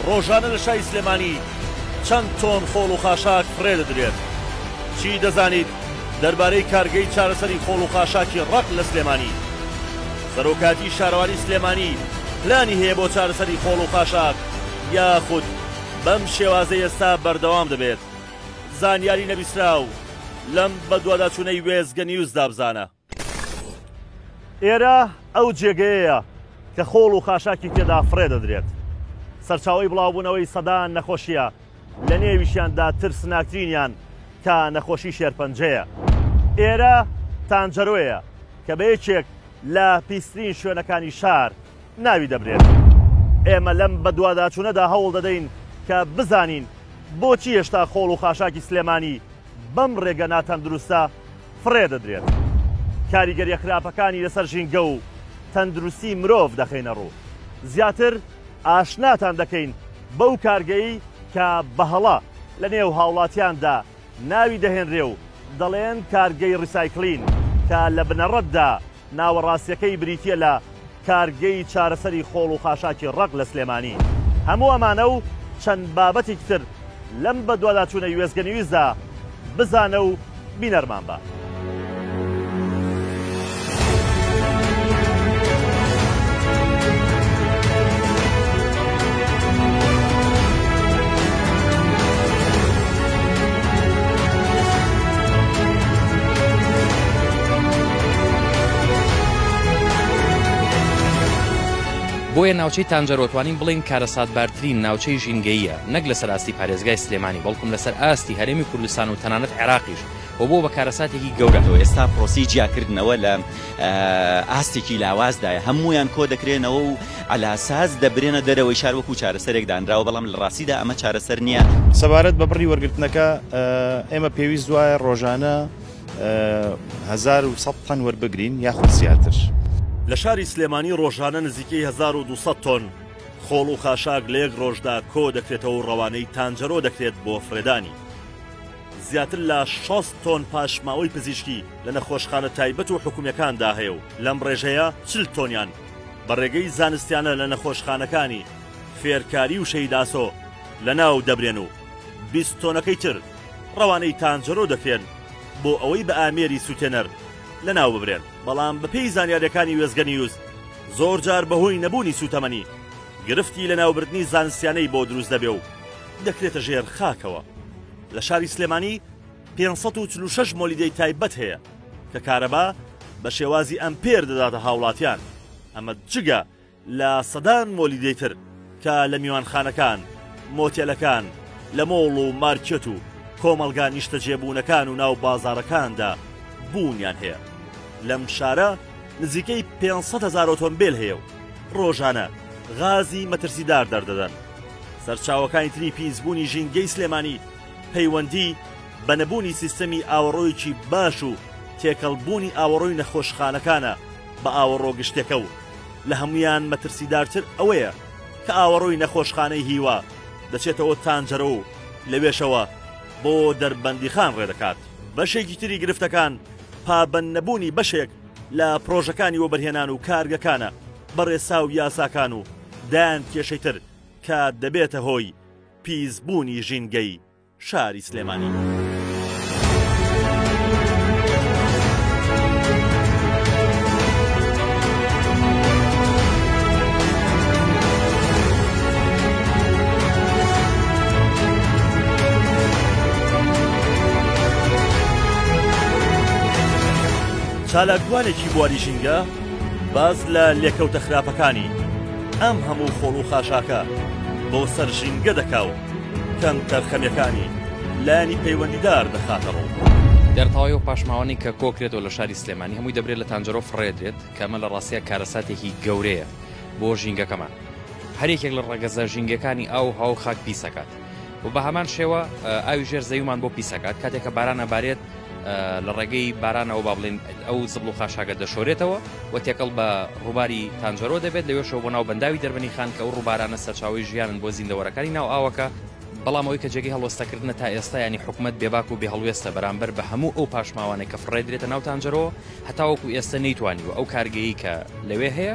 ڕۆژانە لە شاری سلێمانی چەند تۆن خۆڵ و خاشاک فڕێ دەدرێت؟ چی دەزانیت دەربارەی کارگەی چارەسەری خۆڵ و خاشاکی ڕەق لە سلێمانی؟ سەرۆکایەتی شارەوانی سلێمانی پلانی هەیە بۆ چارەسەری خۆڵ و خاشاک یاخود بەم شێوازەی ئێستا بەردەوام دەبێت؟ زانیاری نەبیستراو لەم بەدواداچوونەی وێستگە نیوزدا بزانە. ئێرە ئەو جێگەیەیە کە خۆڵ و خاشاکی تێدا فڕێ دەدرێت. سەرچاوەی بڵاوبوونەوەی سەدان نەخۆشییە، لە نێویشیاندا ترسناکترینیان کە نەخۆشی شێرپەنجەیە. ئێرە تانجەرۆیە کە بە یەکێک لە پیسترین شوێنەکانی شار ناوی دەبرێت. ئێمە لەم بەدواداچوونەدا هەوڵ دەدەین کە بزانین بۆچی هێشتا خۆڵ و خاشاکی سلێمانی بەم ڕێگە ناتەندروستە فڕێ دەدرێت. کاریگەریە خراپەکانی لەسەر ژینگە و تەندروستی مرۆڤ دەخەینە ڕوو. زیاتر ئاشناتان دەکەین بەو کارگەی کە بە هەڵە لە نێو هاوڵاتیاندا ناوی دەهێنرێ و دەڵێن کارگەی ڕیسایکلین کە لە بنەڕەتدا ناوە ڕاستیەکەی بریتیە لە کارگەی چارەسەری خۆڵ و خاشاکی ڕەق لە سلێمانی. هەموو ئەمانە و چەند بابەتێکی تر لەم بەدواداچوونەی وێستگەنیوزدا بزانە و بینەرمان بە. بۆیە ناوچەی تانجەرۆ توانین بڵێین کارەساتبارترین ناوچەی ژینگەییە نەک لەسەر ئاستی پارێزگای سلێمانی بەڵکم لەسەر ئاستی هەرێمی کوردستان و تەنانەت عێراقیش و بۆ بە کارەساتێکی گەورە. ئێستا پرۆسەی جیاکردنەوە لە ئاستێکی لاوازدایە، هەموویان کۆدەکرێنەوە و عەلاساس دەبرێنە دەرەوەی شار وەکو چارەسەرێک دانراوە، بەڵام لە ڕاستیدا ئەمە چارەسەر نییە. سەبارەت بە بڕی وەرگرتنەکە، ئێمە پێویست وایە ڕۆژانە 1100 تەن وەربگرین یاخود زیاتر. لە شاری سلێمانی ڕۆژانە نزیکەی 1200 تۆن خۆڵ و خاشاک لە یەک ڕۆژدا کۆ دەکرێتەوە و ڕەوانەی تانجەرۆ دەکرێت بۆ فڕێدانی. زیاتر لە 60 تۆن پاشماوەی پزیشکی لە نەخۆشخانە تایبەت و حکومییەکاندا هەیە و لەم ڕێژەیە 40 تۆنیان بە ڕێگەی زانستیانە لە نەخۆشخانەکانی فێرکاری و شەهید ئاسۆ لەناو دەبرێن و 20 تۆنەکەی تر ڕەوانەی تانجەرۆ دەکرێن بۆ ئەوەی بە ئامێری سوتێنەر لەناو ببرێن. بەڵام بەپێی زانیارییەکانی وێستگە نیوز زۆرجار بەهۆی نەبوونی سوتەمەنی گرفتی لەناوبردنی زانستیانەی بۆ دروست دەبێ و دەکرێتە ژێر خاکەوە. لە شاری سلێمانی 546 مۆلیدەی تایبەت هەیە کە کارەبا بە شێوازی ئەمپێر دەداتە هاوڵاتیان، ئەمە جگە لە سەدان مۆلیدەی تر کە لە میوانخانەکان، مۆتێلەکان، لە مۆڵ و مارکێت و کۆمەڵگا نیشتەجێبوونەکان و ناو بازاڕەکاندا بوونیان هەیە. لەم شارە نزیکەی 500 هەزار ئۆتۆمبێل هەیە و ڕۆژانە غازی مەترسیدار دەردەدەن. سەرچاوەکانی تری پیسبوونی ژینگەی سلێمانی پەیوەندی بە نەبوونی سیستەمی ئاوەڕۆیەکی باش و تێکەڵبوونی ئاوەڕۆی نەخۆشخانەکانە بە ئاوەڕۆ گشتیەکە و لە هەموویان مەترسیدارتر ئەوەیە کە ئاوەڕۆی نەخۆشخانەی هیوا دەچێتەوە تانجەرۆ و لەوێشەوە بۆ دەربەندیخان ڕێدەکات. بەشێکی تری گرفتەکان پابەندنەبوونی بەشێک لە پرۆژەکانی وەبەرهێنان و کارگەکانە بە ڕێسا و یاساکان و دەیان کێشەی تر کە دەبێتە هۆی پیسبوونی ژینگەی شاری سلێمانی. چالاکوانێکی بواری ژینگە باس لە لێکەوتە خراپەکانی ئەم هەموو خۆڵ و خاشاکە بۆ سەر ژینگە دەکا و کەمتەرخەمیەکانی لایەنی پەیوەندیدار دەخاتە ڕوو. دیارە تەواوی ئەو پاشماوانەی کە کۆکرێتەوە لە شاری سلێمانی هەمووی دەبرێت لە تانجەرۆ فڕێدرێت کە ئەمە لە ڕاستیا کارەساتێکی گەورەیە بۆ ژینگەکەمان هەر یەکێک لە ڕەگەزە ژینگەکانی ئاو هەوا و خاک پیسەکات و بە هەمان شێوە ئاوی ژێر زەویمان بۆ پیسەکات کاتێک کە باران ئەبارێت لە ڕێگەی بارانەوە با بڵێین ئەو زبڵ و خاشاکە دەشۆرێتەوە و تێکەڵ بە ڕووباری تانجەرۆ دەبێت لەوێشەوە بۆ ناو بەنداوی دەربەنی خان کە ئەو ڕووبارانە سەرچاوەی ژیانن بۆ زیندەوەرەکانی ناو ئاوەکە، بەڵام ئەوەی کە جێگەی هەڵوەستەکردنە تا ئێستا یانی حکومەت بێباک و بێهەڵوێستە بەرامبەر بە هەموو ئەو پاشماوانەی کە فڕێدرێتە ناو تانجەرۆ هەتاوەکو ئێستا نەیتوانیوە ئەو کارگەیەی کە لەوێ هەیە.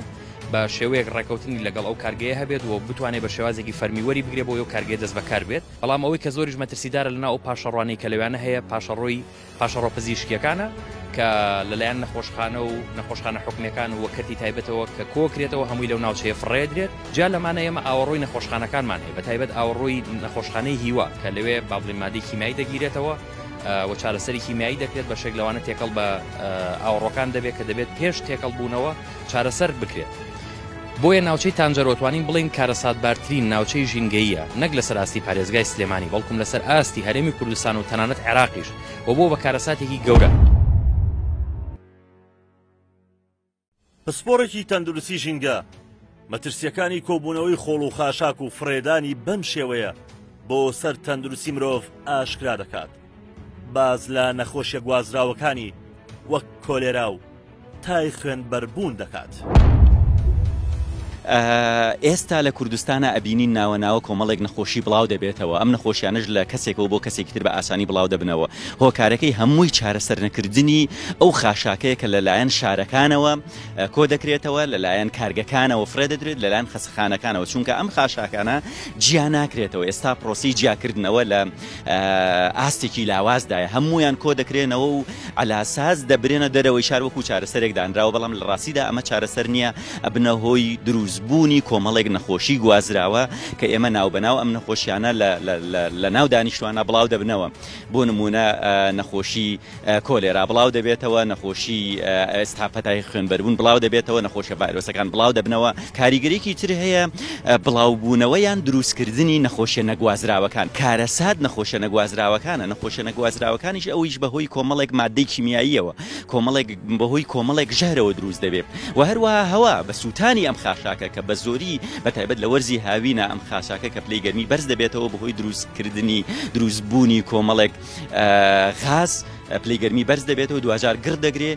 بە شێوەیەک ڕێکەوتنی لەگەڵ ئەو کارگەیە هەبێت و بتوانێت بە شێوازێکی فەرمی وەری بگرێ بۆ ئەو کارگەیە دەست بەکار بێت. بەڵام ئەوەی کە زۆریش مەترسیدارە لەناو ئەو پاشەڕۆانەی کە لەوێانە هەیە پاشەڕۆی پاشەڕۆ پزیشکیەکانە کە لەلایەن نەخۆشخانە و نەخۆشخانە حکومیەکان و کەرتی تایبەتەوە کە کۆکرێتەوە هەمووی لەو ناوچەیە فڕێدرێت. جیا لەمانە ئێمە ئاوەڕۆی نەخۆشخانەکانمان هەیە بە تایبەت ئاوەڕۆی نەخۆشخانەی هیوا کە لەوێ با بڵێین مادەی کیمیایی دەگیرێتەوە و چارەسەری کیمیایی دەکرێت، بەشێک لەوانە تێکەڵ بە ئاوەڕۆکان دەبێت کە دەبێت پێش تێکەڵ بوونەوە چارەسەر بکرێت. بۆیە ناوچەی تانجەرۆ توانین بڵێین کارەساتبارترین ناوچەی ژینگەییە نەک لەسەر ئاستی پارێزگای سلێمانی بەڵکم لەسەر ئاستی هەرێمی کوردستان و تەنانەت عێراقیش و بووە بە کارەساتێکی گەورە. پسپۆڕێکی تەندروستی ژینگە مەترسییەکانی کۆبوونەوەی خۆڵ و خاشاک و فڕێدانی بەم شێوەیە بۆ سەر تەندروستی مرۆڤ ئاشکرا دەکات. باس لە نەخۆشیە گوازراوەکانی وەک کۆلێرا و تای خوێنبەربوون دەکات. ئێستا لە کوردستانا ئەبینین ناوە ناوە کۆمەڵێک نەخۆشی بڵاو دەبێتەوە، ئەم نەخۆشیانەش لە کەسێکەوە بۆ کەسێکی تر بە ئاسانی بڵاو دەبنەوە، هۆکارەکەی هەمووی چارەسەرنەکردنی ئەو خاشاکەیە کە لەلایەن شارەکانەوە کۆ دەکرێتەوە، لەلایەن کارگەکانەوە فڕێ دەدرێت، لەلایەن خەسەخانەکانەوە، چونکە ئەم خاشاکانە جیا ناکرێتەوە، ئێستا پرۆسەی جیاکردنەوە لە ئاستێکی لاوازدایە، هەموویان کۆ دەکرێنەوە و عەلاساس دەبرێنە دەرەوەی شار وەکو چارەسەرێک دانراوە، بەڵام لە ڕاستیدا ئەمە چارەسەر نییە، ئەبنە هۆی دروستبوونی کۆمەڵێک نەخۆشی گوازراوە کە ئێمە ناوبەناو ئەم نەخۆشیانە لە ناو دانیشتوانە بڵاو دەبنەوە، بۆ نموونە نەخۆشی کۆلێرا بڵاو دەبێتەوە، نەخۆشی ئێستا پەتای خوێنبەربوون بڵاو دەبێتەوە، نەخۆشیە ڤایرۆسەکان بڵاو دەبنەوە، کاریگەریی تر هەیە بڵاوبوونەوە یان دروستکردنی نەخۆشیە نەگوازراوەکان، کارەسات نەخۆشیە نەگوازراوەکانە، نەخۆشیە نەگوازراوەکانیش ئەویش بەهۆی کۆمەڵێک ماددەی کیمیاییەوە، کۆمەڵێک بەهۆی کۆمەڵێک ژەهرەوە دروست دەبێت و هەروەها هەوا بە سووتانی ئەم خاشاکە کە بە زۆری بە تایبەت لە وەرزی هاوینە ئەم خاشاکە کە پلەی گەرمی بەرز دەبێتەوە بەهۆی دروستکردنی دروستبوونی کۆمەڵێک غاز پلەی گەرمی بەرز دەبێتەوە دواجار گڕ دەگرێ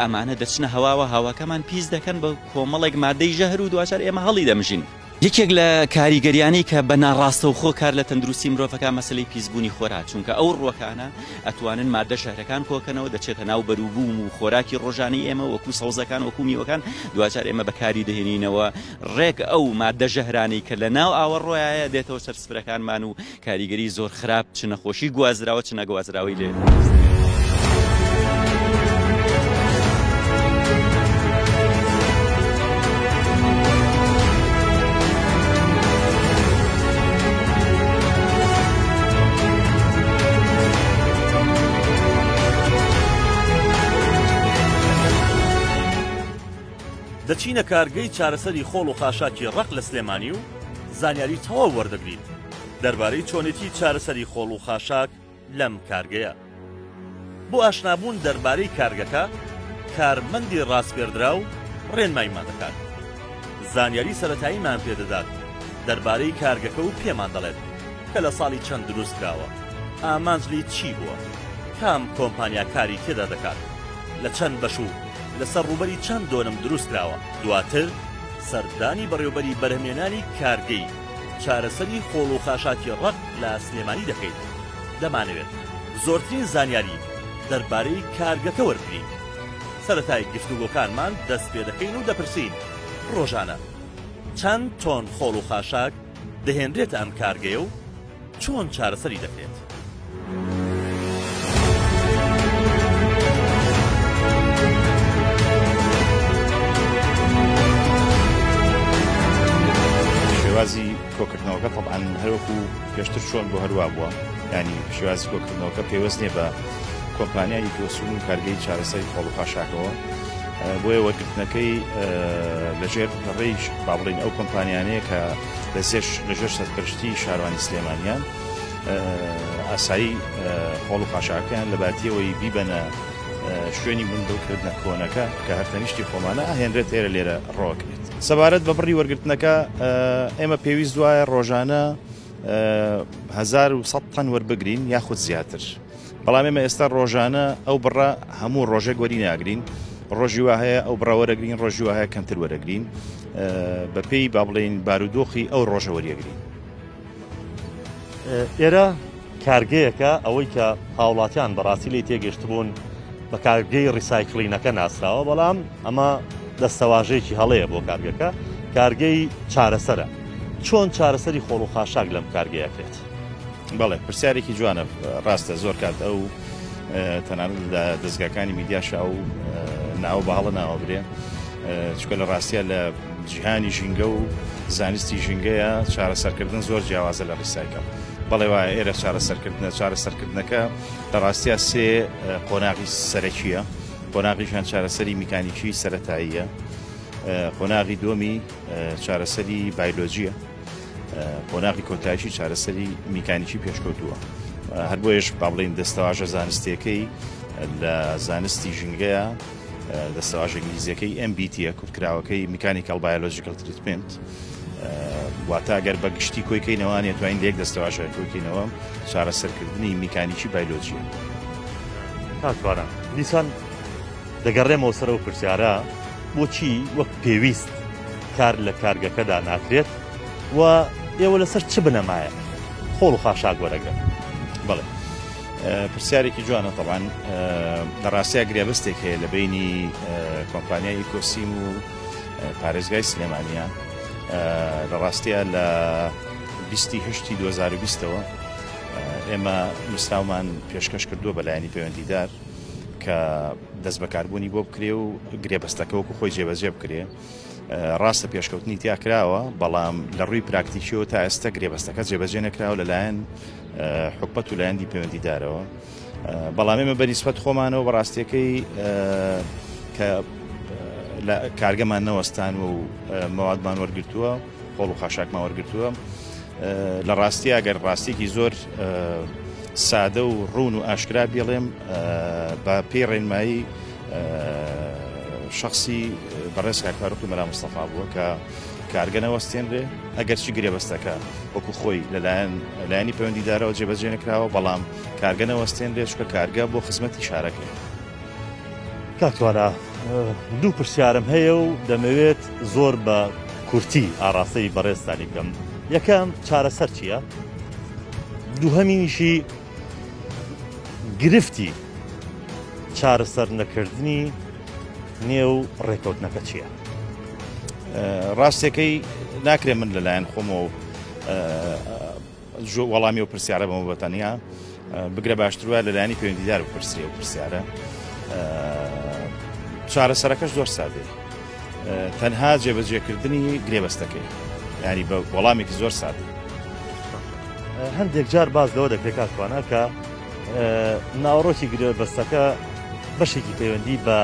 ئەمانە دەچنە هەواوە هەواکەمان پیس دەکەن بە کۆمەڵێک مادەی ژەهر و دواجار ئێمە هەڵی دەمژین. یەکێک لە کاریگەریانەی کە بە ناڕاستەوخۆ کار لە تەندروستی مرۆڤەکە مەسەلەی پیسبوونی خۆراک چونکە ئەو ڕووەکانە ئەتوانن مادە ژەهرەکان کۆکەنەوە دەچێتە ناو بەروبووم و خۆراکی ڕۆژانەی ئێمە وەکو سەوزەکان وەکو میوەکان دواجار ئێمە بەکاری دەهێنینەوە ڕێک ئەو مادە ژەهرانەی کە لە ناو ئاوەڕۆیایە دێتەوە سەر سفرەکانمان و کاریگەری زۆر خراپ چ نەخۆشی گوازراوە چ نەگوازراوەی لێ دەچینە کارگەی چارەسەری خۆڵ و خاشاکی ڕەق لە سلێمانی و زانیاری تەواو وەردەگرین دەربارەی چۆنێتی چارەسەری خۆڵ و خاشاک لەم کارگەیە. بۆ ئاشنابوون دەربارەی کارگەکە کارمەندی ڕاسپێردراو ڕێنماییمان دەکات. زانیاری سەرەتاییمان پێدەدات دەربارەی کارگەکە و پێمان دەڵێت کە لە ساڵی چەند دروست کراوە، ئامانج لێی چی بووە، کام کۆمپانیا کاری تێدا دەکات، لە چەند بەش و لەسەر ڕووبەری چەند دۆنم دروست کراوە. دواتر سەردانی بەڕێوبەری بەرهەمێنانی کارگەی چارەسەری خۆڵ و خاشاکی ڕەق لە سلێمانی دەکەین، دەمانەوێت زۆرترین زانیاری دەربارەی کارگەکە وەربگرین. سەرەتای گفتوگۆکانمان دەست پێدەکەین و دەپرسین ڕۆژانە چەند تۆن خۆڵ و خاشاک دەهێنرێتە ئەم کارگەیە و چۆن چارەسەری دەکرێت؟ شێوازی کۆکردنەوەکە تەبعەن هەروەکو پێشتر چۆن بۆ هەروا بووە ینی شێوازی کۆکردنەوەکە پێوەست نییە بە کۆمپانیای ئیکۆسون و کارگەی چارەسەری خۆڵ و خاشاکەوە بۆیە وەرگرتنەکەی لەژێر ڕێی با بڵین ئەو کۆمپانیانەیە کە لە زێش لەژێر سەرپەرشتی شاروانی سلێمانیان ئاسایی خۆڵ و خاشاکەیان لە باتیەوەی بیبەنە شوێنی بندڵکردنە کۆنەکە کە هەر تەنیشتی خۆمانە ئەهێنرێت ئێرە لێرە ڕۆکرێت. سەبارەت بە بڕی وەرگرتنەکە ئێمە پێویست وایە ڕۆژانە 1100 تەن وەربگرین یاخود زیاتر. بەڵام ئێمە ئێستا ڕۆژانە ئەو بڕە هەموو ڕۆژێک وەری ناگرین ڕۆژی وا هەیە ئەو بڕە وەرەگرین ڕۆژی وا هەیە کەمتر وەرەگرین بەپێی با بڵێین بارودۆخی ئەو ڕۆژە وەریەگرین. ئێرە کارگەیەکە ئەوەی کە هاوڵاتیان بەڕاستی لی تێگەشتبوون بە کارگەی ڕیسایکلینەکە ناسراوە بەڵام ئەمە دەستەواژەیەکی هەڵەیە بۆ کارگەکە، کارگەی چارەسەرە. چۆن چارەسەری خۆڵ و خاشاک لەم کارگەیە کرێت؟ بەڵێ پرسیارێکی جوانە، ڕاستە زۆر کات ئەو تەنانەت لە دەزگاکانی میدیاشا ئەو ناوە بە هەڵە ناوە برێ، چونکە لە ڕاستیە لە جیهانی ژینگە و زانستی ژینگەیە چارەسەرکردن زۆر جیاوازە لە ڕیسایکڵ. بەڵێ وایە ئێرە چارەسەرکردنە، چارەسەرکردنەکە لە ڕاستیا سێ قۆناغی سەرەکیە. قۆناغیشان چارەسەری میکانیکی سەتاییە، قۆناغی دووەمی چارەسەری بایلۆجیە، قۆناغی کۆتایشی چارەسەری میکانیکی پێشکەوتووە. هەر بۆیەش با بڵێین دەستەواژە زانستیەکەی لە زانستی ژینگەیە، دەستەواژە ئینگلیزیەکەی MBT کورتکراوەکەی mechanical biological treatment، واتە ئەگەر بە گشتی کۆی کەینەوە توانین لە یەک دەستەواژە کۆی کەینەوە چارەسەرکردنی میکانیکی بایلۆجیە. کاک توانا دیسان دەگەڕێمەوە سەر ئەو پرسیارە، بۆچی وەک پێویست کار لە کارگەکەدا ناکرێت و ئێوە لەسەر چ بنەمایەک خۆڵ و خاشاک وەرەگرن؟ بەڵێ پرسیارێکی جوانە. تەبعەن لە ڕاستیا گرێبەستێک هەیە لە بینی کۆمپانیای ئیکۆسیم و پارێزگای سلێمانیا. لە ڕاستیا لە 28 2020ەوە ئێمە نووسراومان پێشکەش کردووە بە لایەنی پەیوەندیدار کە دەست بەکاربوونی بۆ بکرێ و گرێبەستەکە وەکو خۆی جێبەجێ بکرێ. ڕاستە پێشکەوتنی تیا کراوە، بەڵام لە ڕووی پراکتیکیەوە تا ئێستا گرێبەستەکە جێبەجێ نەکراوە لەلایەن حکومەت و لایەنی پەیوەندیدارەوە. بەڵام ئێمە بەنیسبەت خۆمانەوە بە ڕاستیەکەی کە لە کارگەمان نەوەستان و مەوادمان وەرگرتووە، خۆڵ و خاشاکمان وەرگرتووە. لە ڕاستی ئەگەر ڕاستێکی زۆر سادە و ڕوون و ئاشکرا بێڵێم، بە پێی ڕێنمایی شخصی بەڕێز کاک فاروقی مەلا مستەفا بووە کە کارگە نەوەستێنرێ، ئەگەرچی گرێبەستەکە وەکو خۆی لەلایەن لایەنی پەیوەندیدارەوە جێبەجێ نەکراوە، بەڵام کارگە نەوەستێنرێ چونکە کارگە بۆ خزمەتی شارەکەی. کاک توانا دوو پرسیارم هەیە و دەمەوێت زۆر بە کورتی ئاراستەی بەڕێزتانی بکەم. یەکەم چارەسەر چییە؟ دووهەمینیشی گرفتی چارەسەر نەکردنی نێو ڕێکەوتنەکە چییە؟ ڕاستەکەی ناکرێ من لەلایەن خۆمەوە وەڵامی ئەو پرسیارە بەمە بە تەنیا، بگرە باشتر وایە لەلایەنی پەیوەندیدار بپرسرێ ئەو پرسیارە. چارەسەرەکەش زۆر سادەیە، تەنها جێبەجێکردنی گرێبەستەکەی، ینی بە وەڵامێکی زۆر سادە. هەندێک جار باز لەوە دەکرێت کاک توانا کە ناوەڕۆکی گرێبەستەکە بەشێکی پەیوەندی بە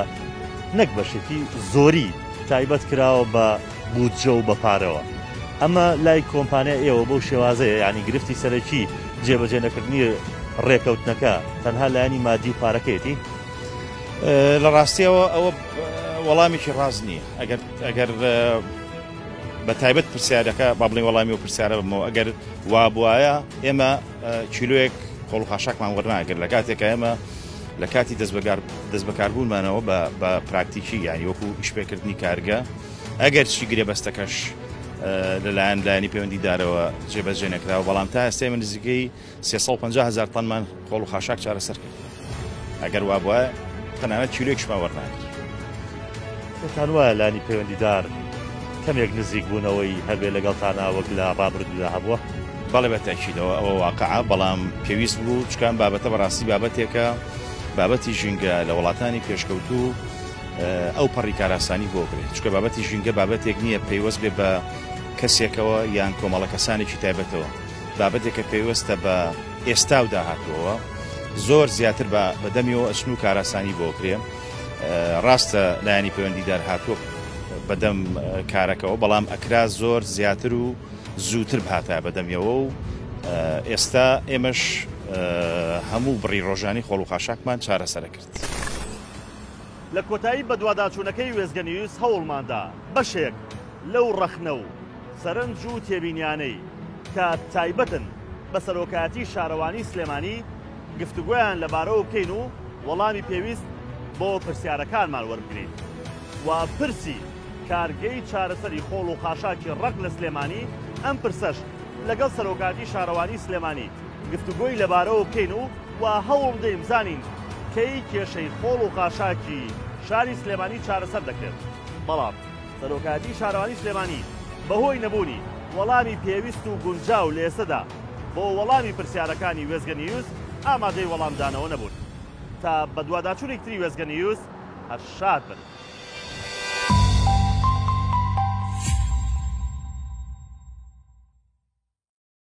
نەک بەشێکی زۆری تایبەت کراوە بە بودجە و بە پارەوە، ئەمە لای کۆمپانیا ئێوە بەو شێوازەیە؟ یعنی گرفتی سەرەکی جێبەجێ نەکردنی ڕێکەوتنەکە تەنها لایەنی مادی و پارەکەیەتی؟ لە ڕاستیەوە ئەوە وەڵامێکی ڕاست نییە. ئەگەر ئەگەر بە تایبەت پرسیارەکە با بڵێن وەڵامی و پرسیارە بمەوە، ئەگەر وا بواە ئێمە کیلۆیەک خۆڵ و خاشاکمان وەرناگرت، لە کاتێکە ئێمە لە کاتی دەست بەکاربوونمانەوە بە پراکتیکی، یعنی وەکو ئیشپێکردنی کارگە، ئەگەر چی گرێبەستەکەش لەلایەن لایەنی پەیوەندیدارەوە جێبەجێ نەکراوە، بەڵام تا ئێستا ئێمە نزیکەی 350 هزار تەنمان خۆڵ و خاشاک چارەسەر کرد. ئەگەر وا بووە تەنانەت کیلۆیەکیشمان وەرناگرت. پێتان وایە لانی پەیوەندیدار کەمێک نزیک بوونەوەی هەبێ لەگەڵتانا وەک لە ڕابردوودا هەبووە؟ بەڵێ بە تەئکیدەوە ئەوە واقعە، بەڵام پێویست بوو چونکە ئەم بابەتە بەڕاستی بابەتێکە، بابەتی ژینگە لە وڵاتانی پێشکەوتوو ئەو پەڕی کاراسانی بۆ کرێت، چونکە بابەتی ژینگە بابەتێک نییە پەیوەست بێ بە کەسێکەوە یان کۆمەڵە کەسانێکی تایبەتەوە، بابەتێکە پەیوەستە بە ئێستا و داهاتووەوە، زۆر زیاتر بە بەدەمیەوە ئەچن و کاراسانی بۆ کرێ. ڕاستە لایەنی پەیوەندیدار هاتووە بەدەم کارەکەەوە، بەڵام ئەکرا زۆر زیاتر و زووتر بهاتە بەدەمیەوە و ئێستا ئێمەش هەموو بڕی ڕۆژانی خۆڵ و خاشاکمان چارەسەرە کرد. لە کۆتایی بەدواداچوونەکەی وێستگە نیوز هەوڵماندا بەشێک لەو ڕەخنە و سەرنج و تێبینیانەی کە تایبەتن بە سەرۆکایەتی شارەوانی سلێمانی گفتوگۆیان لەبارەوە بکەین و وەڵامی پێویست بۆ پرسیارەکانمان وەربگرین و پرسی کارگەی چارەسەری خۆڵ و خاشاکی ڕەق لە سلێمانی، ئەم پرسەش لەگەڵ سەرۆکایەتی شارەوانی سلێمانی گفتوگۆی لەبارەوە بکەین و و هەوڵ بدەین بزانین کەی کێشەی خۆڵ و خاشاکی شاری سلێمانی چارەسەر دەکرێت. بەڵام سەرۆکایەتی شارەوانی سلێمانی بەهۆی نەبوونی وەڵامی پێویست و گونجاو لە ئێستەدا بۆ وەڵامی پرسیارەکانی وێستگە نیوز ئامادەی وەڵامدانەوە نەبوون. تا بەدواداچوونێکی تری وێستگە نیوز هەر شاد بن.